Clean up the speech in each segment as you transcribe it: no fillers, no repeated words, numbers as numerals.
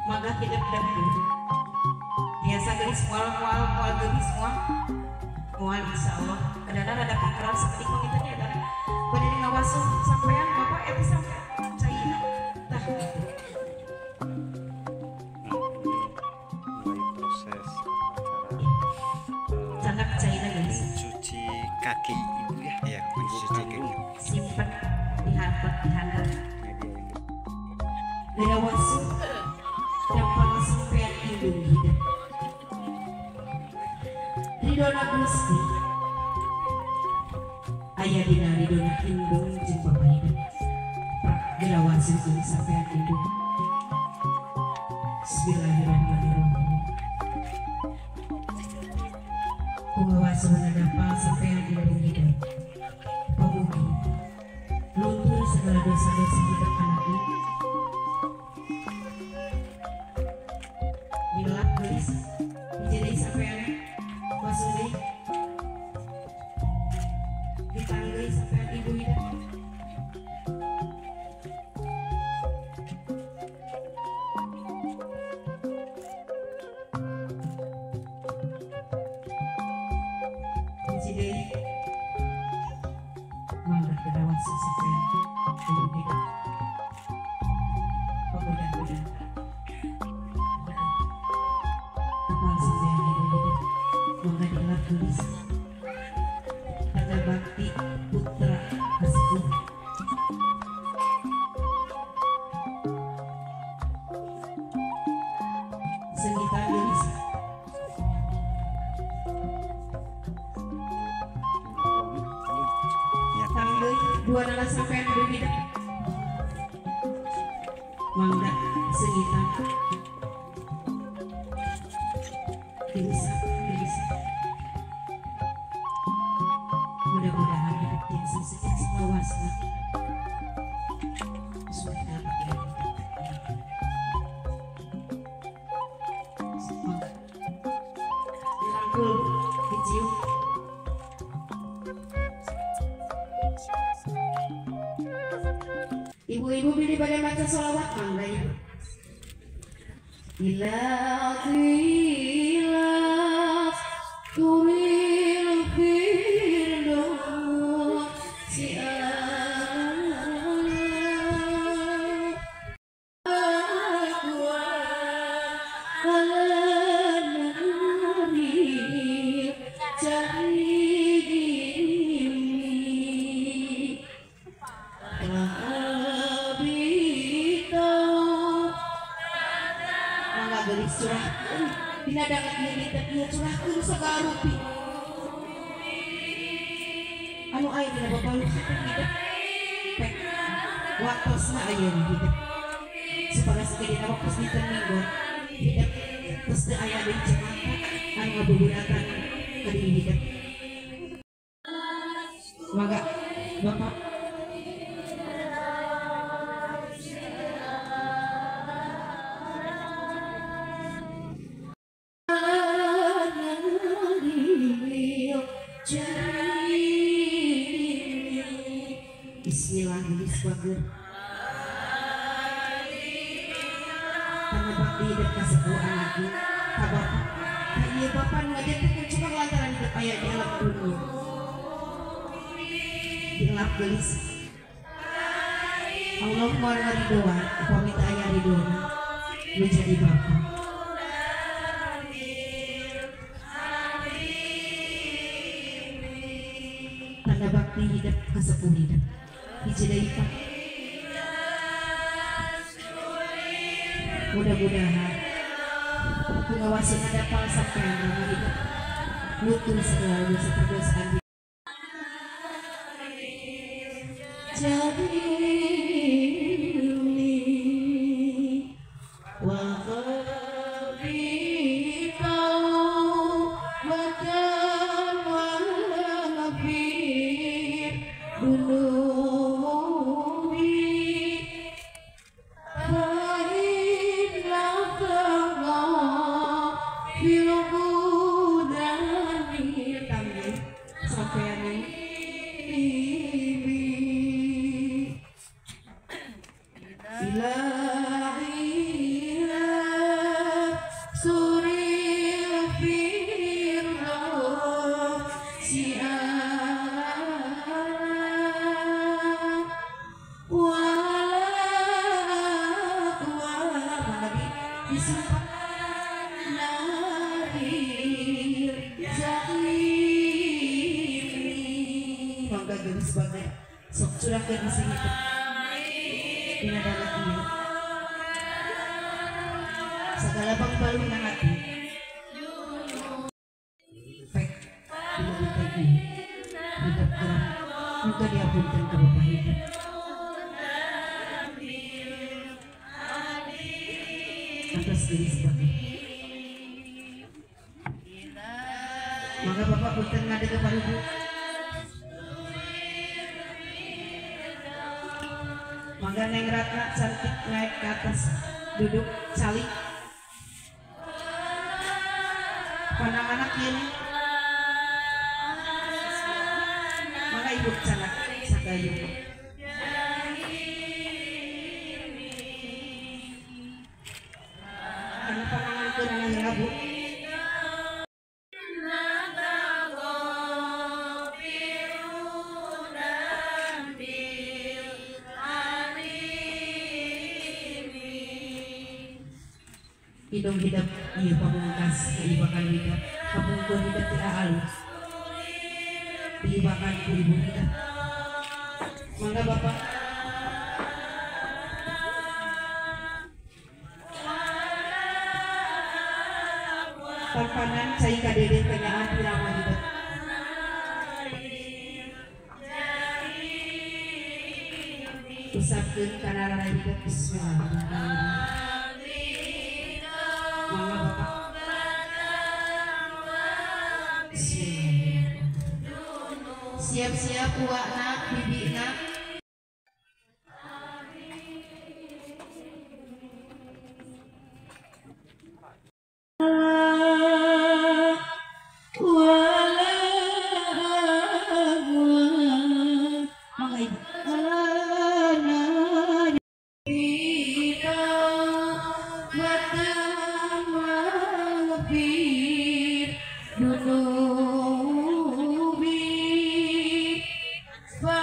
Maka hidup dahulu biasa gelis mual mual mual gelis mual mual insyaallah kadang-kadang ada pangkalan seperti pengitanya ya kan pada ngawasu sampean bapak eta sampean caina tah gitu. Mulai proses acara cangak caina gelis mencuci kaki ibu ya, ya mencuci kaki simpen dihandap dihandap ngawasu sampean indung hidup ridona Gusti aya dina ridona indung jeung bapa hidup gerawasu jeung sampean indung. Bismillahirrahmanirrahim. Kungawasuna napa sampean indung hidup pamugi luntur segala dosa-dosa hidup anak ini. Dilap gelis dijadi sampean masuk deui ditanggeuy sampean ibu hidup. Hiji deui mangga dirawat sampean ibu hidup. Pemudah-mudahan mangga dilap tulis tanda bakti putra kasepuh. Senggita gelis tanggeui dua nala sampean berbeda mangga senggita diusap diusap. Mudah-mudahan hidup tiasa sejak selawasna sudah pakai mangga dirangkul dicium. Ibu-ibu pilih pada baca sholawat mangga ibu. Ila turil firdaus si aku gelis curahkeun dina danget ieu dinten ieu curahkeun sagala rupi anu aya dina babaluk teh hidup pek waktosna ayeuna hidup supaya segedena waktos dinten minggu hidup terus teu aya deui cemaka anu ngabuburatan ka diri hidup. Mangga Bapak. Bismillahirrahmanirrahim. Panebak di hidup kasepuhan lagi ka bapak ka ieu bapak nu ngajantenkeun cuma lantaran hidup aya di alam dunia dilap gelis Allah moal ngaridoan upami teu aya ridona nu jadi bapak. Tanda bakti hidup kasepuh hidup hiji deui Pak. Mudah-mudahan pengawasan ada sampean nama hidup mutu segala dosa perdosaan. Segala pangbalung ng hati pek dinabitay hidup gerak muka diapunten ke bapak hidup. Atas diri sebagai maka bapak punten ngadeg kepada ibu. Mangga Neng Ratna cantik naik ke atas duduk calik panang anak ini maka ibu canak sagayu karena panangan kurang rabu. Hidung hidup iya pamungkas kaibakan hidup pamungkur hidup tidak halus diibakan ku ibu hidup. Mangga bapak. Pampanan cai kadede kenyaan dirama hidup. Usapkeun kana rara hidup. Bismillahirrahmanirrahim. Mangga bapak. Siap-siap uakna, bibina. Mangga ibu. Dunubi fa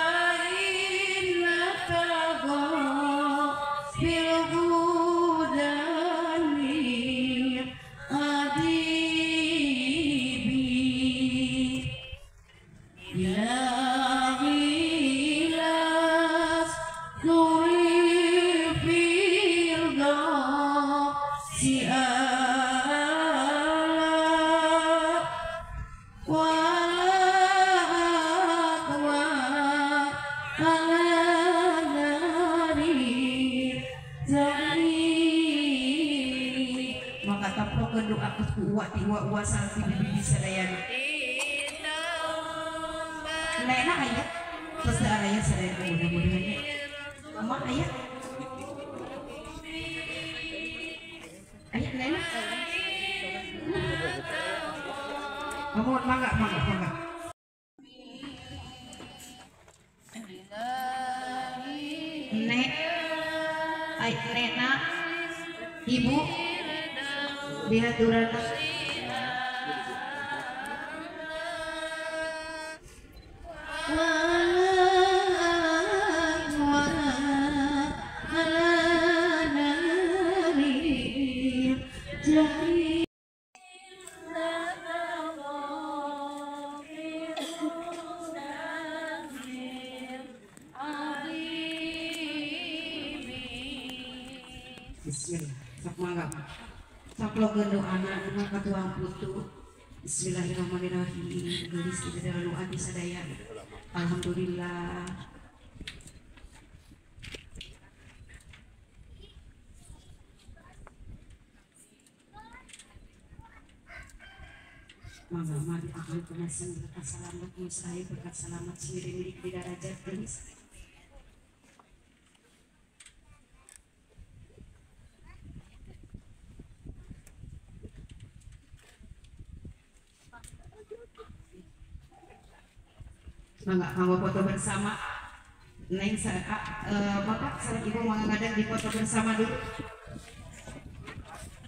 Mangga toprokeun doa ku uwa ti uwa sareng ti bibi sadayana. Nena aya terus aya sadayana mudah-mudahan ya. Mama aya. Aya nena. Mohon mangga mangga mangga. Nek, ay nena, ibu, dihaturana. Bismillah, sok mangga. Saplokeun doana maka tuang putu. Bismillahirrahmanirrahim. Geulis di dalam doa di sadaya. Alhamdulillah. Mangga mari akan kumasing berkat selamat musai berkat selamat sendiri milik di darajat geulis. Mangga mau foto bersama. Neng bapak sareng ibu mangga ngadeg di foto bersama dulu.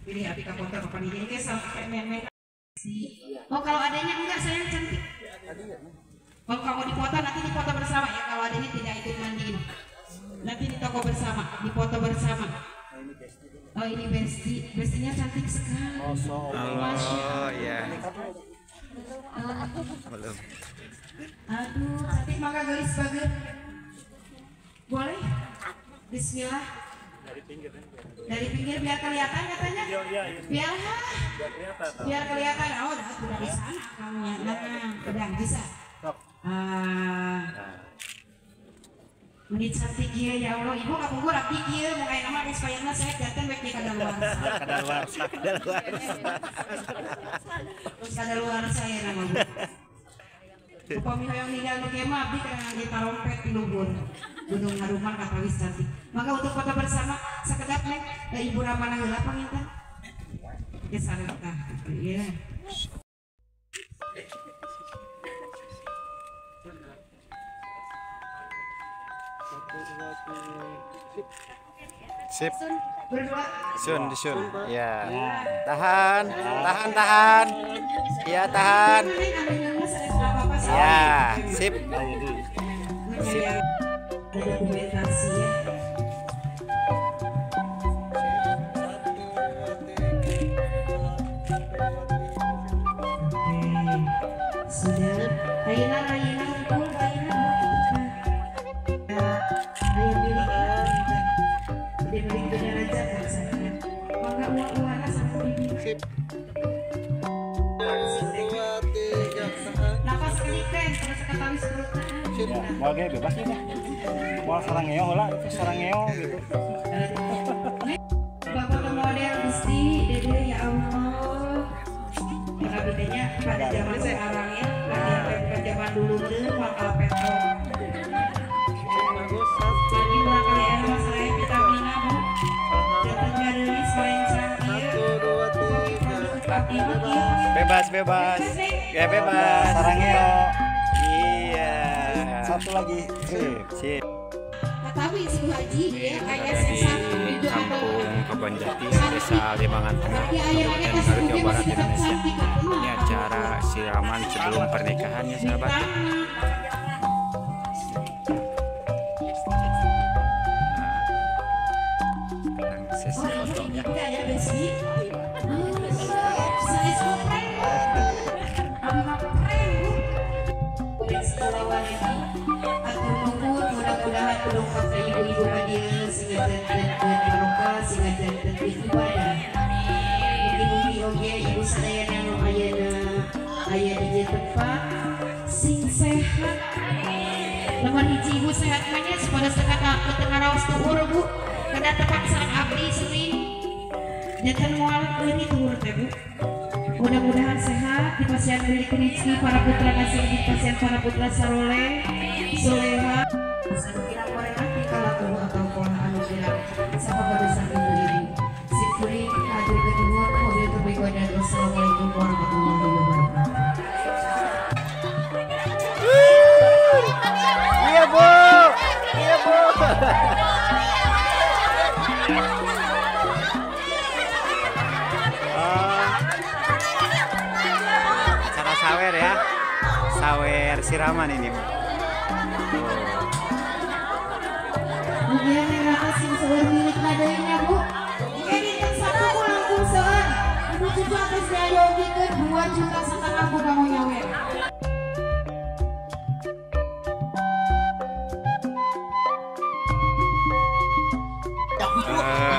Pilih api ka foto kapan ini ge sampai memet. Oh kalau adanya enggak sayang cantik. Kalau kamu dipoto nanti dipoto bersama ya, kalau adanya tidak ikut mandiin. Nanti di toko bersama, dipoto bersama. Oh ini besti, bestinya cantik sekali. Oh ya. Belum. Aduh, cantik maka gelis bagus. Boleh? Bismillah. Dari pinggir. Dari pinggir biar kelihatan katanya. Biar biar kelihatan. Oh, udah dari sana kamu. Nah, udah bisa. Menit cantik ya, ya Allah. Ibu kapungkur abdi kieu mun aya nama geus payana saya datang bae ka kadaluarsa. Kadaluarsa, kadaluarsa. Terus kadaluarsa ya nama Bu. Upami hoyong ninggal nu kieu mah abdi kana ngangge tarompet di luhur. Gunung Haruman katawis cantik. Maka untuk foto bersama sakedap neng Ibu Ramana heula panginten. Ya sareng tah. Iya. Sip. Berdua. Sun, sun. Ya. Tahan, tahan, tahan. Ya, tahan. Ya, sip. Sip. Dokumentasi ya. Sudah. Ayeuna ayeuna kumpul ayeuna. Ayo milik. Dia milik beda raja bahasanya. Mangga uang-uangna sama bibi. Sip. Napas kelikan terus ketawis perutna. Ya, mau ge bebas nih. Mau sarangeo lah, itu sarangeo gitu. Bapak model Gusti, Dede ya Allah. Maka bedanya pada zaman sekarang ya, pada zaman dulu tuh bakal petro. Lagi kurang kali air masalah vitamina Bu. Datang garis main cantik. Bebas, bebas. Ya bebas. Sarangeo. Iya. Satu lagi. Sip. Sip. Tapi si Haji ya kayak di Kampung Kebonjati, Desa Limangan Tengah, Kabupaten Garut, Jawa Barat, Indonesia. Ini acara siraman sebelum pernikahan ya sahabat. Nah, sekarang sesi fotonya. Ibu-ibu hadir sehingga jantan barokah sehingga jantan ibadah. Mugi-mugi oge ibu sadayana nu ayana aya di dieu tempat sing sehat. Nomor hiji ibu sehat mah nya supaya sakata teu ngaraos tuur Bu. Kada tepak sareng abdi sering. Janten moal leungit umur teh Bu. Mudah-mudahan sehat, dipasihan milik rezeki para putra nasib, dipasihan para putra saloleh, soleha. Kira korea kala atau pola anu bilang sama barusan ibu-ibu. Sipuri hadir kedua mobil terbaik dan wassalamualaikum warahmatullahi wabarakatuh. Iya Bu, iya Bu. Acara sawer ya, sawer siraman ini Bu. Mugia mereka sing seueur milik nadainya Bu. Ini kan satu Bu langkung seueur. Ibu cucu atas diayogikeun 2,5 juta Bu kamu nyawer.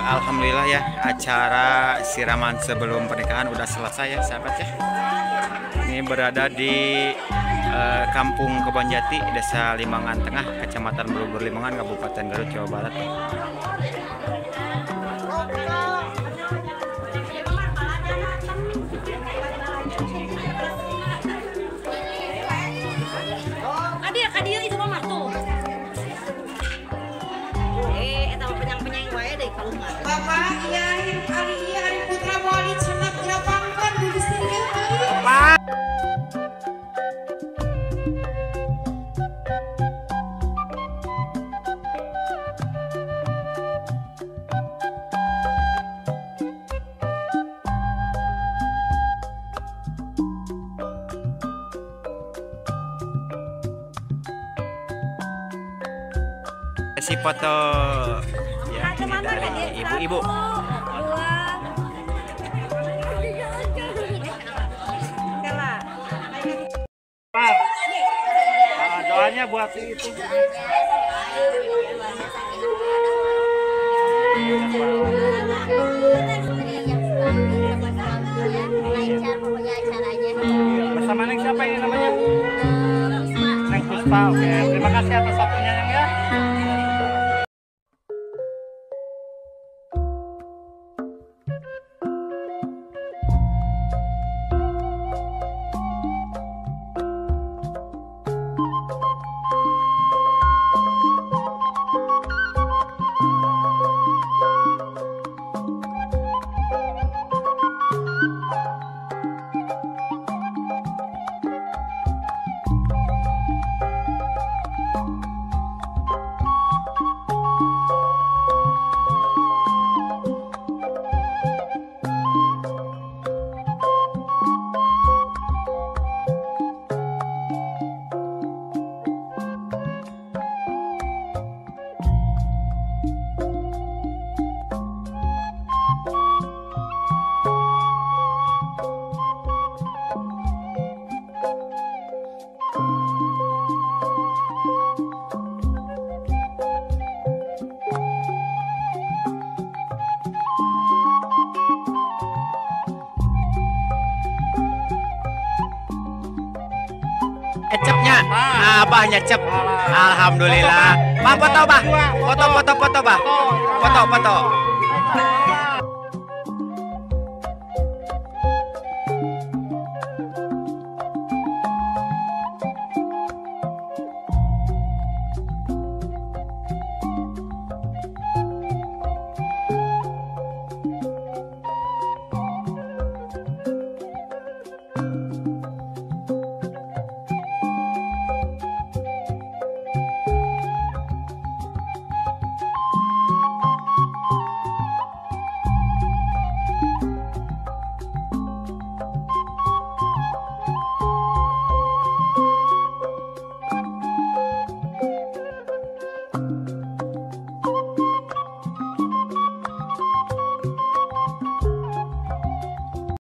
Alhamdulillah ya, acara siraman sebelum pernikahan udah selesai ya sahabat ya. Ini berada di Kampung Kebonjati, Desa Limangan Tengah, Kecamatan Bulugur Limangan, Kabupaten Garut, Jawa Barat. Bapak, iya, hari iya, hari putra wali cenat gerapangkan bu Gusti. Si foto ya, ini dari ibu-ibu. Doanya buat si itu. Bersama Neng siapa ini namanya? Neng Puspa. Oke, terima kasih atas waktunya Neng ya. Ecepnya, abahnya cep. Alhamdulillah. Pak foto, Bah. Foto, foto, foto, Bah. Foto, foto.